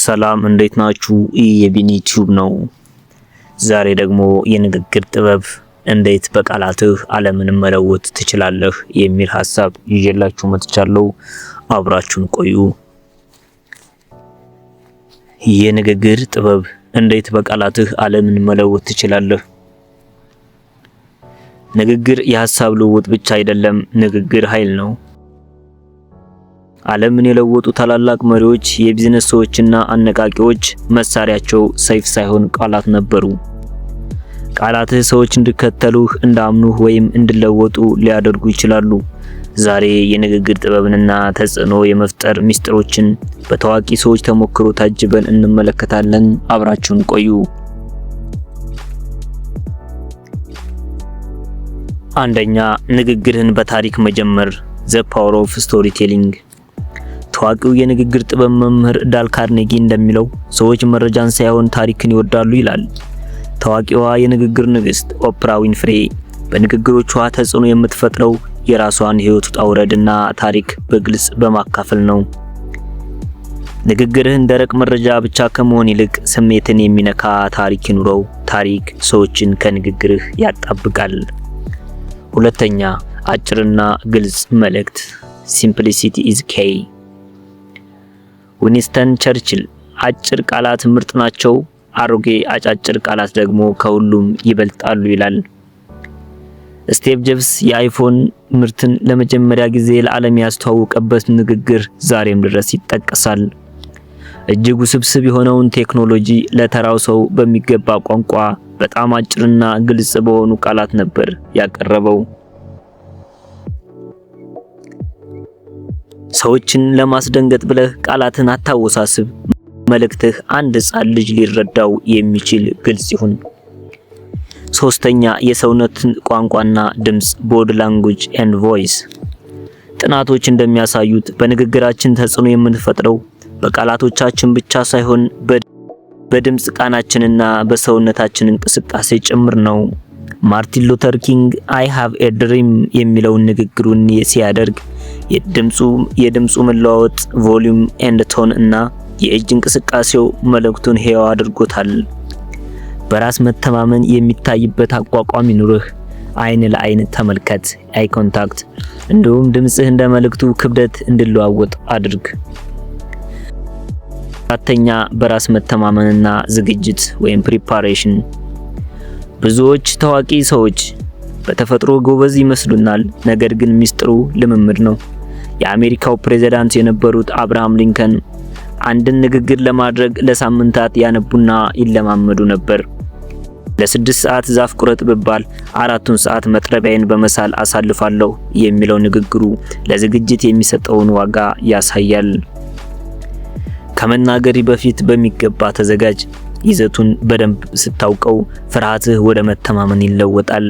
ሰላም፣ እንዴት ናችሁ? ይህ የቢኒ ቲዩብ ነው። ዛሬ ደግሞ የንግግር ጥበብ፣ እንዴት በቃላትህ ዓለምን መለወጥ ትችላለህ የሚል ሀሳብ ይዤላችሁ መጥቻለሁ። አብራችሁን ቆዩ። የንግግር ጥበብ፣ እንዴት በቃላትህ ዓለምን መለወጥ ትችላለህ? ንግግር የሀሳብ ልውውጥ ብቻ አይደለም። ንግግር ኃይል ነው። ዓለምን የለወጡ ታላላቅ መሪዎች፣ የቢዝነስ ሰዎችና አነቃቂዎች መሳሪያቸው ሰይፍ ሳይሆን ቃላት ነበሩ። ቃላትህ ሰዎች እንዲከተሉህ፣ እንዲያምኑህ ወይም እንዲለወጡ ሊያደርጉ ይችላሉ። ዛሬ የንግግር ጥበብንና ተጽዕኖ የመፍጠር ሚስጥሮችን በታዋቂ ሰዎች ተሞክሮ ታጅበን እንመለከታለን። አብራችሁን ቆዩ። አንደኛ፣ ንግግርህን በታሪክ መጀመር፣ the power of storytelling። ታዋቂው የንግግር ጥበብ መምህር ዳል ካርኔጊ እንደሚለው ሰዎች መረጃን ሳይሆን ታሪክን ይወዳሉ ይላል። ታዋቂዋ የንግግር ንግስት ኦፕራ ዊንፍሬ በንግግሮቿ ተጽዕኖ የምትፈጥረው የራሷን የህይወት ውጣ ውረድና ታሪክ በግልጽ በማካፈል ነው። ንግግርህን ደረቅ መረጃ ብቻ ከመሆን ይልቅ ስሜትን የሚነካ ታሪክ ይኑረው። ታሪክ ሰዎችን ከንግግርህ ያጣብቃል። ሁለተኛ፣ አጭርና ግልጽ መልእክት፣ simplicity is key። ዊንስተን ቸርችል "አጭር ቃላት ምርጥ ናቸው፣ አሮጌ አጫጭር ቃላት ደግሞ ከሁሉም ይበልጣሉ" ይላል። ስቲቭ ጆብስ የአይፎን ምርትን ለመጀመሪያ ጊዜ ለዓለም ያስተዋወቀበት ንግግር ዛሬም ድረስ ይጠቀሳል። እጅግ ውስብስብ የሆነውን ቴክኖሎጂ ለተራው ሰው በሚገባ ቋንቋ፣ በጣም አጭርና ግልጽ በሆኑ ቃላት ነበር ያቀረበው። ሰዎችን ለማስደንገጥ ብለህ ቃላትን አታወሳስብ። መልእክትህ አንድ ሕፃን ልጅ ሊረዳው የሚችል ግልጽ ይሁን። ሶስተኛ፣ የሰውነት ቋንቋና ድምጽ፣ body language and voice። ጥናቶች እንደሚያሳዩት በንግግራችን ተጽዕኖ የምንፈጥረው በቃላቶቻችን ብቻ ሳይሆን በድምጽ ቃናችንና በሰውነታችን እንቅስቃሴ ጭምር ነው። ማርቲን ሉተር ኪንግ "I have a dream" የሚለውን ንግግሩን ሲያደርግ የድምጹ መለዋወጥ፣ volume and tone፣ እና የእጅ እንቅስቃሴው መልእክቱን ሕያው አድርጎታል። በራስ መተማመን የሚታይበት አቋቋም ይኑርህ። አይን ለአይን ተመልከት፣ eye contact። እንዲሁም ድምጽህ እንደ መልእክቱ ክብደት እንዲለዋወጥ አድርግ። አራተኛ፣ በራስ መተማመንና ዝግጅት ወይም preparation። ብዙዎች ታዋቂ ሰዎች በተፈጥሮ ጎበዝ ይመስሉናል፣ ነገር ግን ሚስጥሩ ልምምድ ነው። የአሜሪካው ፕሬዝዳንት የነበሩት አብርሃም ሊንከን አንድን ንግግር ለማድረግ ለሳምንታት ያነቡና ይለማመዱ ነበር። "ለ6 ሰዓት ዛፍ ቁረጥ ብባል 4ቱን ሰዓት መጥረቢያዬን በመሳል አሳልፋለሁ" የሚለው ንግግሩ ለዝግጅት የሚሰጠውን ዋጋ ያሳያል። ከመናገርህ በፊት በሚገባ ተዘጋጅ። ይዘቱን በደንብ ስታውቀው ፍርሃትህ ወደ መተማመን ይለወጣል።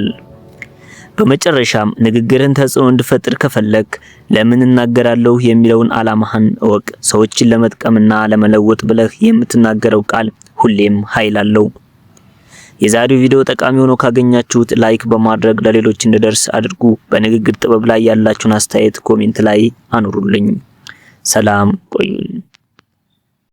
በመጨረሻም ንግግርህን ተጽዕኖ እንዲፈጥር ከፈለክ ለምን እናገራለሁ የሚለውን ዓላማህን እወቅ። ሰዎችን ለመጥቀምና ለመለወጥ ብለህ የምትናገረው ቃል ሁሌም ኃይል አለው። የዛሬው ቪዲዮ ጠቃሚ ሆኖ ካገኛችሁት like በማድረግ ለሌሎች እንዲደርስ አድርጉ። በንግግር ጥበብ ላይ ያላችሁን አስተያየት comment ላይ አኑሩልኝ። ሰላም ቆዩኝ።